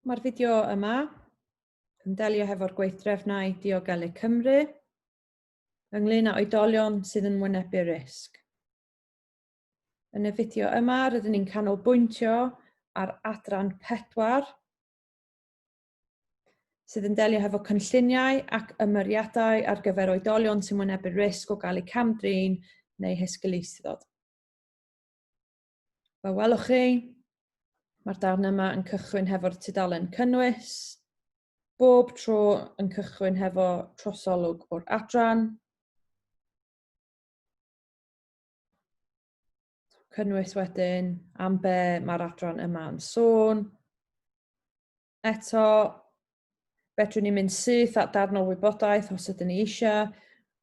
Mae'r fideo yma yn delio hefo'r gweithdrefnau Diogelu Cymru ynglyn â oedolion sydd yn wynebu risg. Yn y fideo yma rydyn ni'n canolbwyntio ar adran 4 sydd yn delio hefo cynlluniau ac ymyriadau ar gyfer oedolion sy'n wynebu risg o gael eu cam-drin neu hesgeulustod. Fel welwch chi, mae'r darn yma yn cychwyn hefo'r tudalen cynnwys, bob tro yn cychwyn hefo trosolwg o'r adran. Cynnwys wedyn am be mae'r adran yma yn sôn. Eto, fedrwn ni mynd syth at darn o wybodaeth os ydyn ni eisiau.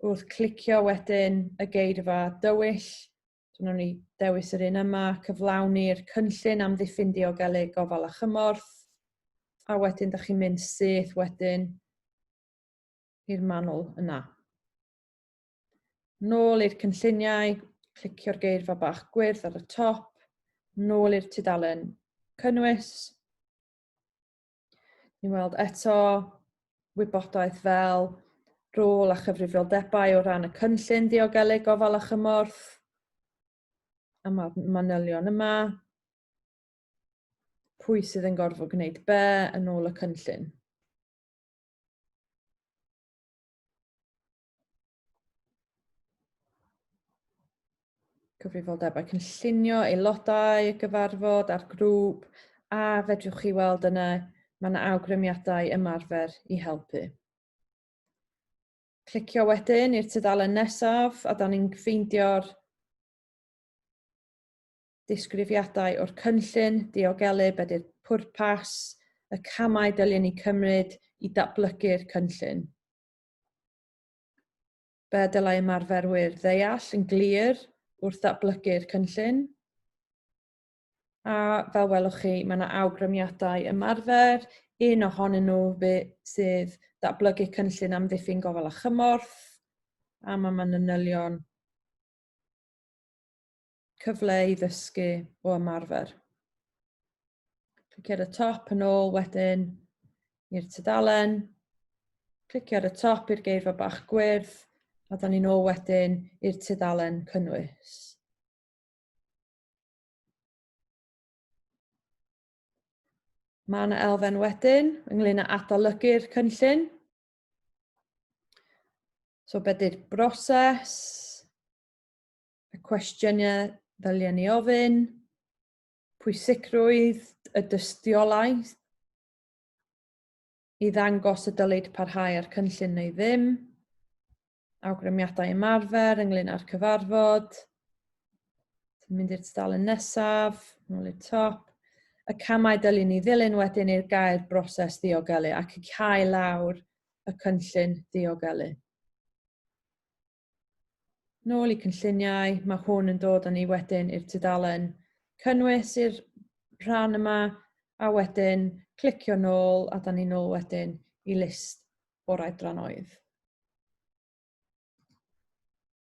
Wrth clicio wedyn y geirfa dywyll, so wnawn ni dewis yr un yma, cyflawni'r cynllun amddiffyn diogelu gofal a chymorth, a wedyn da chi'n mynd syth wedyn i'r manwl yna. Nôl i'r cynlluniau, clicio'r geirfa bach gwyrdd ar y top, nôl i'r tudalen cynnwys. Ni'n weld eto wybodaeth fel rôl a chyfrifoldebau o ran y cynllun diogelu gofal a chymorth, a mae'r manylion yma, pwy sydd yn gorfod gwneud be yn ôl y cynllun. Cyfrifoldebau cynllunio, aelodau y gyfarfod a'r grŵp, a fedrwch chi weld yna, mae yna awgrymiadau ymarfer i helpu. Clicio wedyn i'r tudalen nesaf, a da ni'n ffeindio'r disgrifiadau o'r cynllun diogelu, be di'r pwrpas, y camau dylen ni cymryd i datblygu'r cynllun. Be dylai ymarferwyr ddeall yn glir wrth ddatblygu'r cynllun? A fel welwch chi, mae yna awgrymiadau ymarfer. Un ohonyn nhw sydd datblygu cynllun amddiffyn gofal a chymorth, a mae manylion cyfle i ddysgu o ymarfer. Clicio ar y top yn ôl wedyn i'r tudalen. Clicio ar y top i'r geirfa bach gwyrdd a da ni'n ôl wedyn i'r tudalen cynnwys. Mae yna elfen wedyn ynglyn â adolygu'r cynllun. So be di'r broses? Y cwestiynau ddyliau ni ofyn? Pwysigrwydd y dystiolaeth i ddangos y dylid parhau â'r cynllun neu ddim, awgrymiadau ymarfer ynglyn â'r cyfarfod, mynd i'r tudalen nesaf, nôl i'r top, y camau dylwn ni ddilyn wedyn i'r gair broses ddiogelu ac i cael lawr y cynllun ddiogelu. Nôl i cynlluniau, mae hwn yn dod â ni wedyn i'r tudalen cynnwys i'r rhan yma, a wedyn clicio nôl a da ni nôl wedyn i list o'r adranoedd.